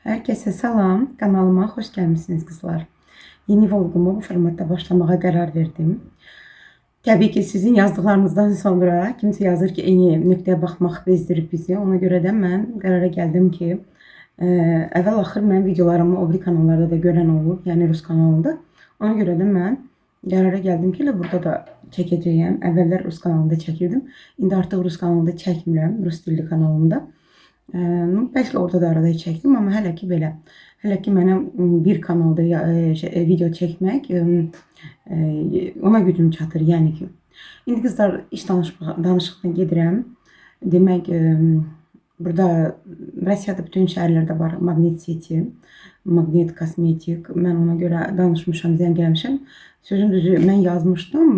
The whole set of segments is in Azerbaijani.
Herkese salam, kanalıma hoş gelmişsiniz kızlar. Yeni vlogumu bu formatta başlamağa qərar verdim. Təbii ki, sizin yazdıqlarınızdan sonra kimsə yazır ki, eyni nöqtəyə baxmaq bezdirib bizi. Ona görə də mən qərara gəldim ki, əvvəl axır mən videolarımı o biri kanallarda da görən olub, yəni rus kanalında. Ona görə də mən qərara gəldim ki, elə burada da çəkəcəyəm. Əvvəllər rus kanalında çəkirdim. İndi artıq rus kanalında çəkmirəm, rus dilli kanalında. Bəlkə orada da arada çəkdim, amma hələ ki belə. Hələ ki mənə bir kanalda video çəkmək ona gücüm çatır, yəni ki. İndi qızlar iş danışığına gedirəm. Demək, burada Rusiyada bütün şəhərlərdə var Magnet City, Magnet Kosmetik. Mən ona görə danışmışam, zəng eləmişəm. Sözün düzü mən yazmışdım,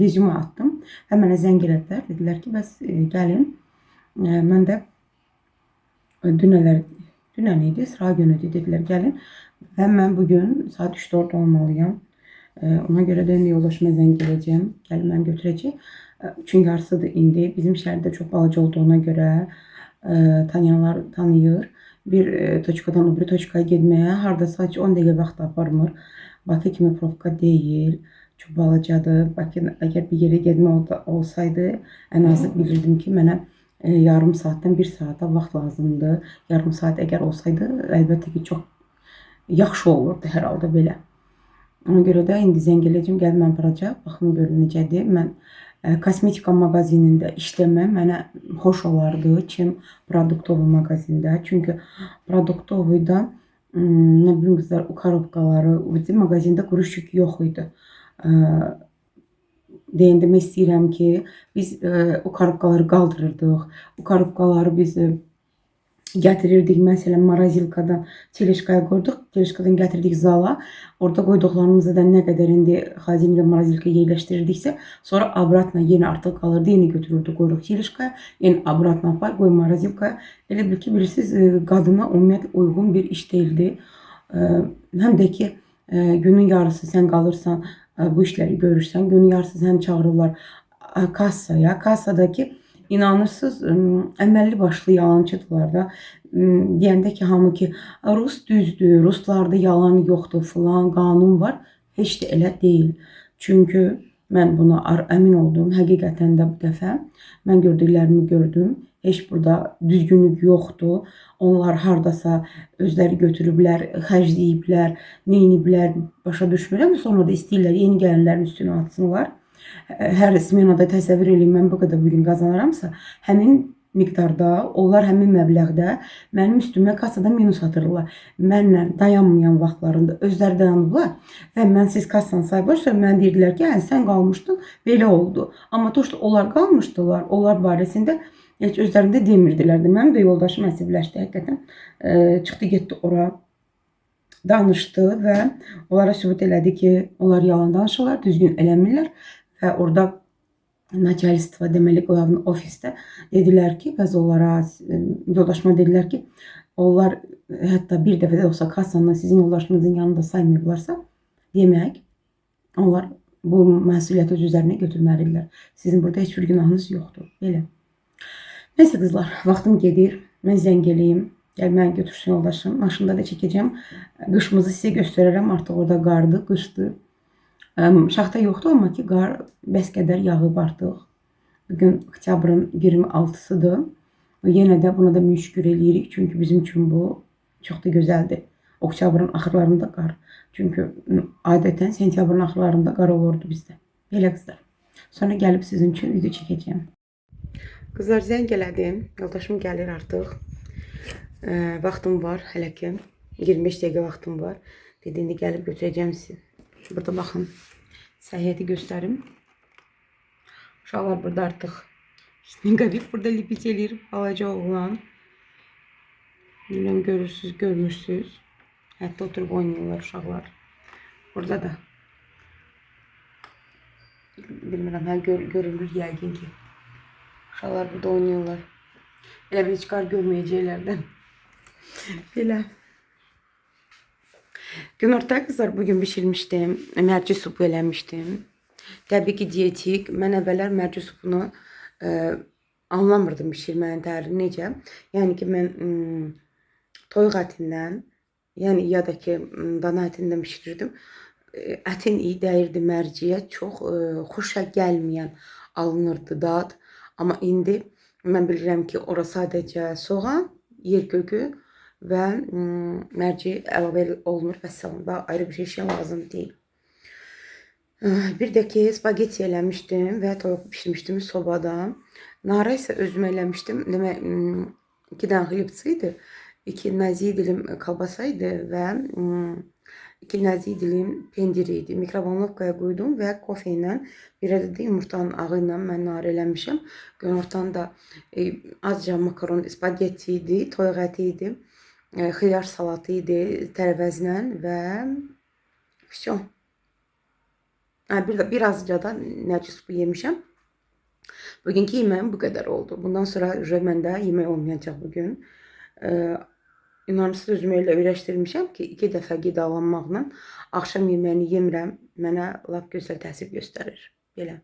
rezume atdım və mənə zəng elədilər. Dedilər ki, bəs gəlin. Mən də dünən idi, sıra günüdü, dedilər gəlin. Və mən bugün saat 3-də orada olmalıyam. Ona görə də indi yoldaşıma zəng eləyəcəyəm. Gəlin məni götürəcək. 3-ün yarısıdır indi. Bizim şəhərdə çox balaca olduğuna görə tanıyanlar tanıyır. Bir toçkadan o biri toçkaya getməyə hardasa heç 10 dəqiqə vaxt aparmır. Bakı kimi probka deyil. Çox balacadır. Bakı əgər bir yerə getmək olsaydı, ən azı bilirdim ki, mənə yarım saatdan bir saata vaxt lazımdır. Yarım saat əgər olsaydı, əlbəttə ki, çox yaxşı olurdu hər halda belə. Ona görə də indi zəng eləyəcəm, gəlib məni aparacaq. Baxın görün necədir. Mən kosmetika mağazinində işləmək mənə xoş olardı, çim produktovu mağazində. Çünki produktovuyda nə bilim qızlar, o korobkaları, bizim mağazində quruşuk yox idi. Deyin demək istəyirəm ki, biz o korobkaları qaldırırdıq. O korobkaları biz gətirirdik. Məsələn, marazilkadan telejkaya qoyduq. Telejkadan gətirdik zala. Orada qoyduqlarımızı da nə qədər indi xazinə marazilka yerləşdirirdiksə, sonra abratna yenə artıq qalırdı, yenə götürürdük, qoyuruq telejkaya, yenə abratna apar, qoy marazilkaya. Elə bil ki, bilirsiniz, qadına ümumiyyətlə uyğun bir iş deyildi. Həm də ki, günün yarısı sən qalırsan, bu işləri görürsən, günün yarısı səni çağırırlar kassaya. Kassadakı inanırsınız, əməlli başlı yalancıdırlar da. Deyəndə ki, hamı ki, rus düzdür, ruslarda yalan yoxdur filan, qanun var. Heç də elə deyil. Çünki mən buna əmin oldum. Həqiqətən də bu dəfə mən gördüklərimi gördüm. Heç burada düzgünlük yoxdur. Onlar hardasa özləri götürüblər, xərcləyiblər, neyniblər, başa düşmürəm. Sonra da istəyirlər yeni gələnlərin üstünə atsınlar. Hər smenada təsəvvür eləyin, mən bu qədər bugün qazanıramsa, həmin miqdarda, onlar həmin məbləğdə mənim üstümə kasada minus atırlar. Mənlə dayanmayan vaxtlarında özləri dayanıblar və mən siz kassanın sahibi olursa, mənə deyirdilər ki, hə, sən qalmışdın, belə oldu. Amma to, onlar qalmışdılar, onlar barəsində heç özlərində demirdilər də. Mənim də yoldaşım əsəbləşdi həqiqətən. Çıxdı getdi ora, danışdı və onlara sübut elədi ki, onlar yalan danışırlar, düzgün eləmirlər və orada načalstva, deməli, qlavın ofisdə dedilər ki, bəzi onlara, yoldaşıma dedilər ki, onlar hətta bir dəfə də olsa kassanı sizin yoldaşınızın yanında saymayıblarsa, demək, onlar bu məsuliyyəti öz üzərinə götürməlidirlər. Sizin burada heç bir günahınız yoxdur. Belə. Neyse qızlar, vaxtım gedir. Mən zəng eləyim. Gəl məni götürsün yoldaşım. Maşında da çəkəcəm. Qışımızı sizə göstərərəm. Artıq orada qardır, qışdır. Şaxta yoxdur, amma ki, qar bəs qədər yağıb artıq. Bugün oktyabrın 26-sıdır. Yenə də buna da min şükür eləyirik. Çünki bizim üçün bu çox da gözəldir. Oktyabrın axırlarında qar. Çünki adətən sentyabrın axırlarında qar olurdu bizdə. Belə qızlar. Sonra gəlib sizin üçün video çəkəcəyəm. Qızlar, zəng elədim. Yoldaşım gəlir artıq. Vaxtım var hələ ki. 25 dəqiqə vaxtım var. Dedi, indi gəlib götürəcəm sizi. Burada baxın. Səhiyyəti göstərim. Uşaqlar burada artıq. Sneqavik burada lipit eləyir. Balaca oğlan. Bilmirəm, görürsünüz, görmürsünüz. Hətta oturub oynayırlar uşaqlar. Burada da. Bilmirəm, hə, görülür yəqin ki. Uşaqlar burada oynayırlar. Elə bil heç qar görməyəcəklərdən. Belə. Günorta qızlar bugün bişirmişdim. Mərci supu eləmişdim. Təbii ki, dietik. Mən əvvəllər mərci supunu anlamırdım bişirmənin tərini necə. Yəni ki, mən Toyuq ətindən, yəni ya da ki dana ətindən bişirirdim. Ətin iyi dəyirdi mərciyə, çox xoşa gəlməyən alınırdı dad. Amma indi mən bilirəm ki, ora sadəcə soğan, yer kökü və mərci əlavə olunur vəssalam. Daha ayrı bir şey lazım deyil. Bir də ki, spagetti eləmişdim və toyuq bişirmişdim sobada. Nara isə özüm eləmişdim. Demək, 2 dənə xlipsi idi, 2 nazik dilim kolbasa idi və 2 nazik dilim pendir idi. Mikrovolnovkaya qoydum və kofe ilə, bir ədəd də yumurtanın ağı ilə mən nara eləmişəm. Günortanı da azca makaron, spagetti idi, toyuq əti idi, xiyar salatı idi tərəvəzlə və vəssalam. Bir də birazca da nərgiz supu yemişəm. Bugünkü yeməyim bu qədər oldu. Bundan sonra məndə yemək olmayacaq bugün. İnanırsınız, özümü elə öyrəşdirmişəm ki, 2 dəfə qidalanmaqla axşam yeməyini yemirəm. Mənə lap gözəl təsir göstərir. Belə.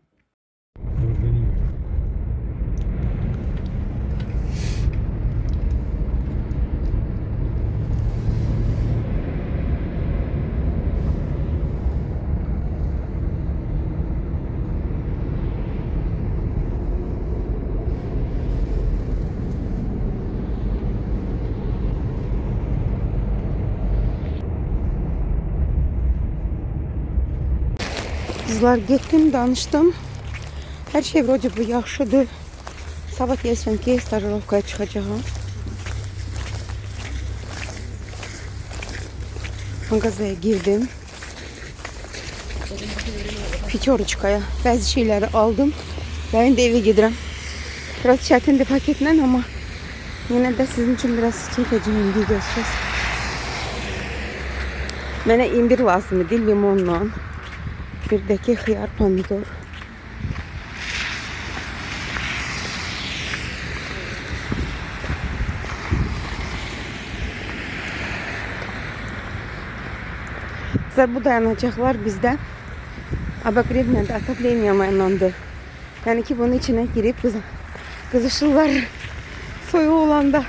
Kızlar getdim, danışdım. Hər şey вроде бы yaxşıdır. Sabah deyəsən ki, stajirovkaya çıxacağam. Mağazaya girdim. Pyaterochkaya bəzi şeyləri aldım. Və indi evə gedirəm. Biraz çətindir paketlə, amma yenə də sizin üçün biraz çəkəcəyim video söz. Mənə imbir lazım idi limonla. Bir də ki, xiyar, pomidor. Kızlar, bu dayanacaqlar bizdə abaqrevlə də otopleniyaylandı. Yəni ki, bunun içinə girib qızışırlar soyuq olanda.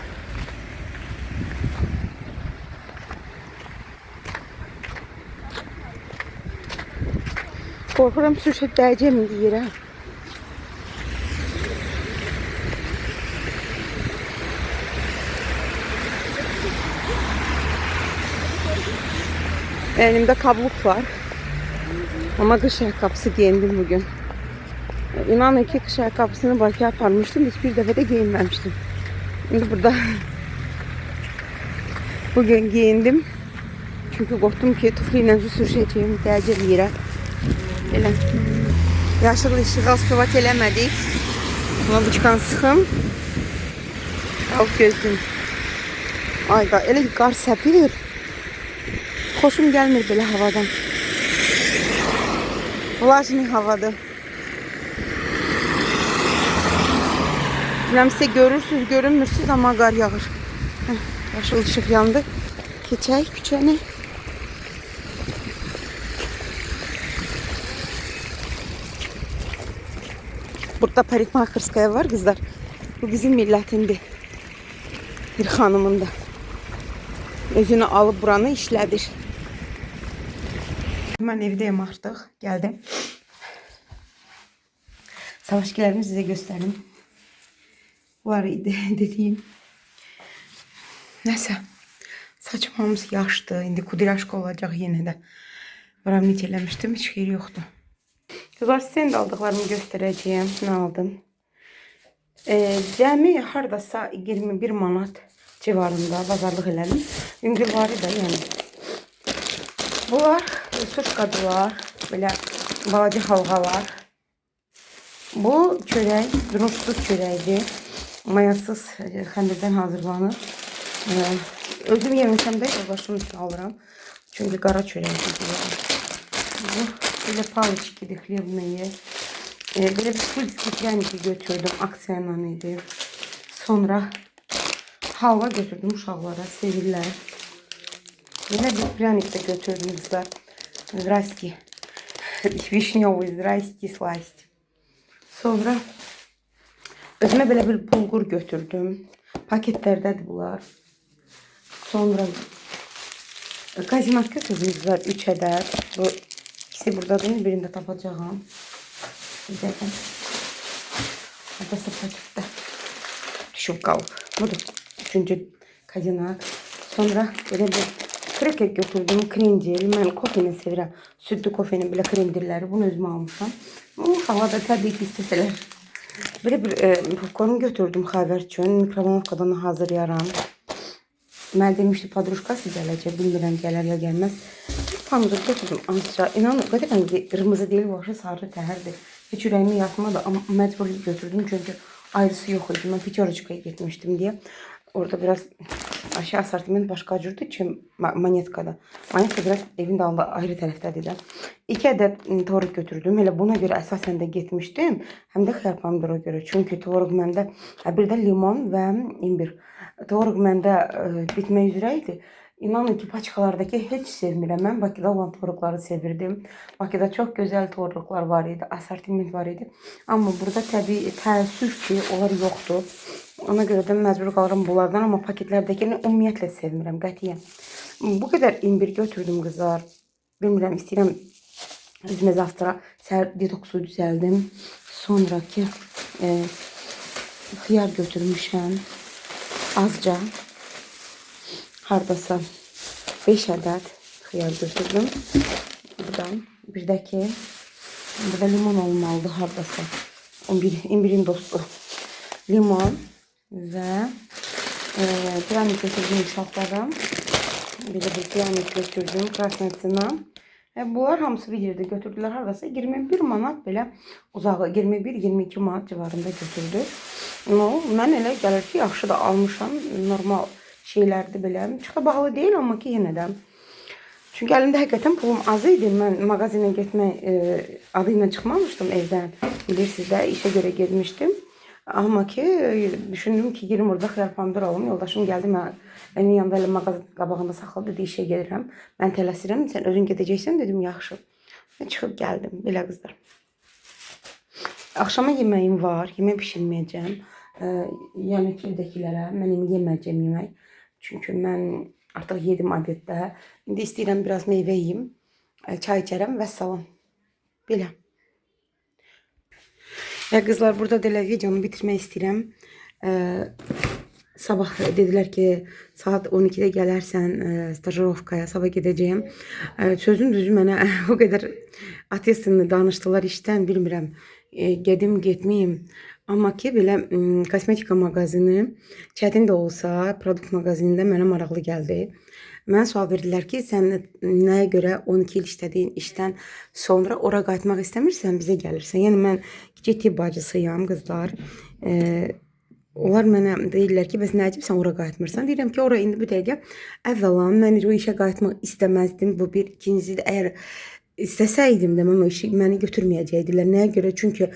Qorxuram sürüşüb dəyəcəm indi yerə. Elimdə kabluk var. Amma qış ayaqqabısı geyindim bugün. İnanın ki, qış ayaqqabısını Bakıya aparmışdım. Hiçbir dəfə də geyinməmişdim. İndi burada bugün geyindim. Çünki qorxdum ki, tufli ilə sürüşəcəyim, dəyəcəm yerə. Elə. Yaşıl işığı aspovat eləmədik. Lampuçkanı sıxım. Alıb gözlüm. Ayda, elə ki, qar səpir. Xoşum gəlmir belə havadan. Vlajni havadır. Bilməm sizə görürsünüz, görünmürsünüz, amma qar yağır. Heh, yaşıl işıq yandı. Keçək küçəni. Burada parikmaxırskaya var kızlar. Bu bizim millətindir. Bir xanımın da. Özünü alıb buranı işlədir. Mən evdəyim artıq. Gəldim. Savaşkilərimi sizə göstərim. Var idi dediyim. Nəsə. Saçım hamısı yaşdı. İndi kudryashka olacaq yenə də. Buramı neçə eləmişdim. Heç xeyri yoxdur. Kızlar, sizə indi aldıqlarımı göstərəcəyim. Nə aldım? Cəmi hardasa 21 manat civarında bazarlıq elədim. Yüngül var idi yəni. Bunlar suşkadılar. Belə balaca halqalar. Bu çörək, drujsuz çörəkdir. Mayasız xəmirdən hazırlanır. Özüm yeməsəm də yoldaşım üçün alıram. Çünki qara çörəkdir. Bu belə paliçkidir, xlebneye. Belə bir pulski pryaniki götürdüm. Aksiyayla idi. Sonra halva götürdüm uşaqlara. Sevirlər. Yine bir pryanik də götürdüm kızlar. Здрасте. Vişnyovu, здрасте, сласти. Sonra özümə belə bir bulgur götürdüm. Paketlərdədir bunlar. Sonra kozinat götürdüm qızlar 3 ədəd. Bu ikisi buradadır. Birini də tapacağam. Bir dəqiqə. Hardasa paketdə düşüb qalıb. Budur. Üçüncü kozinak. Sonra belə bir kreker götürdüm. Krendil. Mən kofeni sevirəm. Südlü kofenin belə krendilləri. Bunu özüm almışam. Uşaqlar da təbii ki istəsələr. Belə bir popcorn götürdüm xəbər üçün. Mikrovolnovkadan hazırlayaram. Mənə demişdi podruşkası gələcək. Bilmirəm gələr ya gəlməz. Bir pomidor götürdüm azca. İnanın qədər qırmızı deyil, başı sarı təhərdir. Heç ürəyimi yatmadı amma məcbur götürdüm çünki ayrısı yox idi. Mən Pyaterochkaya getmişdim deyə. Orada biraz aşağı asortiment başqa cürdür ki, Monetkada. Monetka biraz evin dalında ayrı tərəfdədir də. 2 ədəd tvorog götürdüm. Elə buna görə əsasən də getmişdim. Həm də xiyar pomidora görə. Çünki tvorog məndə, bir də limon və imbir. Tvorog məndə bitmək üzrə idi. İnanın ki, paçkalardakı heç sevmirəm. Mən Bakıda olan tvorogları sevirdim. Bakıda çox gözəl tvoroglar var idi, asortiment var idi. Amma burada təbii təəssüf ki, onlar yoxdur. Ona görə də məcbur qalıram bunlardan, amma paketlərdəkini ümumiyyətlə sevmirəm, qətiyyən. Bu qədər imbir götürdüm qızlar. Bilmirəm, istəyirəm özümə zavtra səhər detoksu düzəldim. Sonraki xiyar götürmüşəm. Azca. Hardasa 5 ədəd xiyar götürdüm. Buradan. Bir də ki, burada limon olmalıdır hardasa. 11, imbirin dostu. Limon və pranik götürdüm uşaqlara. Belə bir pranik götürdüm. Krasnatsina. Bunlar hamısı bir yerdə götürdülər. Hardasa 21 manat belə uzağı 21-22 manat civarında götürdü. No, mən elə gəlir ki, yaxşı da almışam. Normal şeylərdir belə. Çox da bahalı deyil, amma ki yenə də. Çünki əlimdə həqiqətən pulum az idi. Mən mağazinə getmək adı ilə çıxmamışdım evdən. Bilirsiniz də, işə görə getmişdim. Amma ki düşündüm ki, gedim orada xiyar pomidor alım. Yoldaşım gəldi mən mənim yanında elə mağaza qabağında saxladı, dedi işə gedirəm. Mən tələsirəm, sən özün gedəcəksən, dedim yaxşı. Mən çıxıb gəldim belə qızlar. Axşama yeməyim var, yemək bişirməyəcəm. Yəni ki, evdəkilərə mən indi yeməyəcəm yemək. Çünki mən artıq yedim adətdə. İndi istəyirəm biraz meyvə yeyim. Çay içərəm və salam. Belə. Və qızlar, burada da elə videomu bitirmək istəyirəm. Sabah dedilər ki, saat 12-də gələrsən stajirovkaya, sabah gedəcəyim. Sözün düzü mənə o qədər atestini danışdılar işdən, bilmirəm. Gedim, getməyim. Amma ki, belə kosmetika mağazini çətin də olsa, produkt mağazinində mənə maraqlı gəldi. Mənə sual verdilər ki, sən nəyə görə 12 il işlədiyin işdən sonra ora qayıtmaq istəmirsən, bizə gəlirsən. Yəni mən kiçik tibb bacısıyam, qızlar. Onlar mənə deyirlər ki, bəs nə əcəb sən ora qayıtmırsan? Deyirəm ki, ora indi bu dəqiqə əvvəla mən o işə qayıtmaq istəməzdim. Bu bir. İkincisi də əgər istəsəydim də mən o işi məni götürməyəcəkdilər. Nəyə görə? Çünki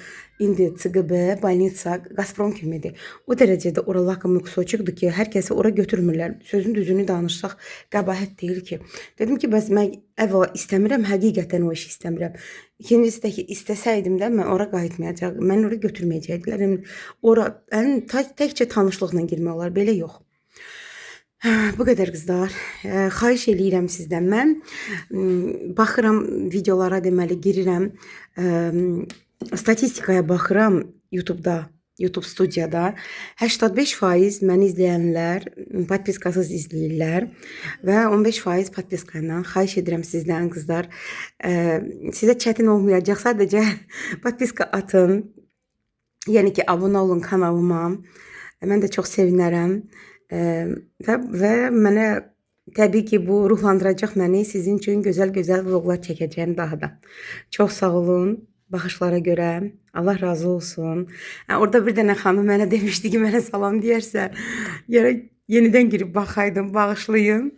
indi CQB, bolnitsa, Gazprom kimidir. O dərəcədə ora lakomый кусочекdur ki, hər kəsi ora götürmürlər. Sözün düzünü danışsaq qəbahət deyil ki. Dedim ki, bəs mən əvvəla istəmirəm, həqiqətən o işi istəmirəm. İkincisi də ki, istəsəydim də mən ora qayıtmayacaq, məni ora götürməyəcəkdilər. Yəni ora ən təkcə tanışlıqla girmək olar, belə yox. Bu qədər qızlar. Xahiş eləyirəm sizdən. Mən baxıram videolara, deməli girirəm. Statistikaya baxıram YouTube-da, YouTube studiyada. 85% məni izləyənlər podpiskasız izləyirlər və 15% podpiska ilə. Xahiş edirəm sizdən qızlar. Sizə çətin olmayacaq. Sadəcə podpiska atın. Yəni ki, abunə olun kanalıma. Mən də çox sevinərəm. Və mənə təbii ki, bu ruhlandıracaq məni. Sizin üçün gözəl-gözəl vloqlar çəkəcəyəm daha da. Çox sağ olun baxışlara görə. Allah razı olsun. Orada bir dənə xanım mənə demişdi ki, mənə salam deyərsə, gərək yenidən girib baxaydım, bağışlayın.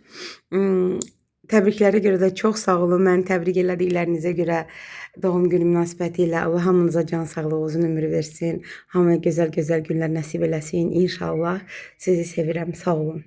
Təbriklərə görə də çox sağ olun. Məni təbrik elədiklərinizə görə doğum günü münasibəti ilə Allah hamınıza can sağlığı, uzun ömür versin. Hamıya gözəl-gözəl günlər nəsib eləsin. İnşallah. Sizi sevirəm. Sağ olun.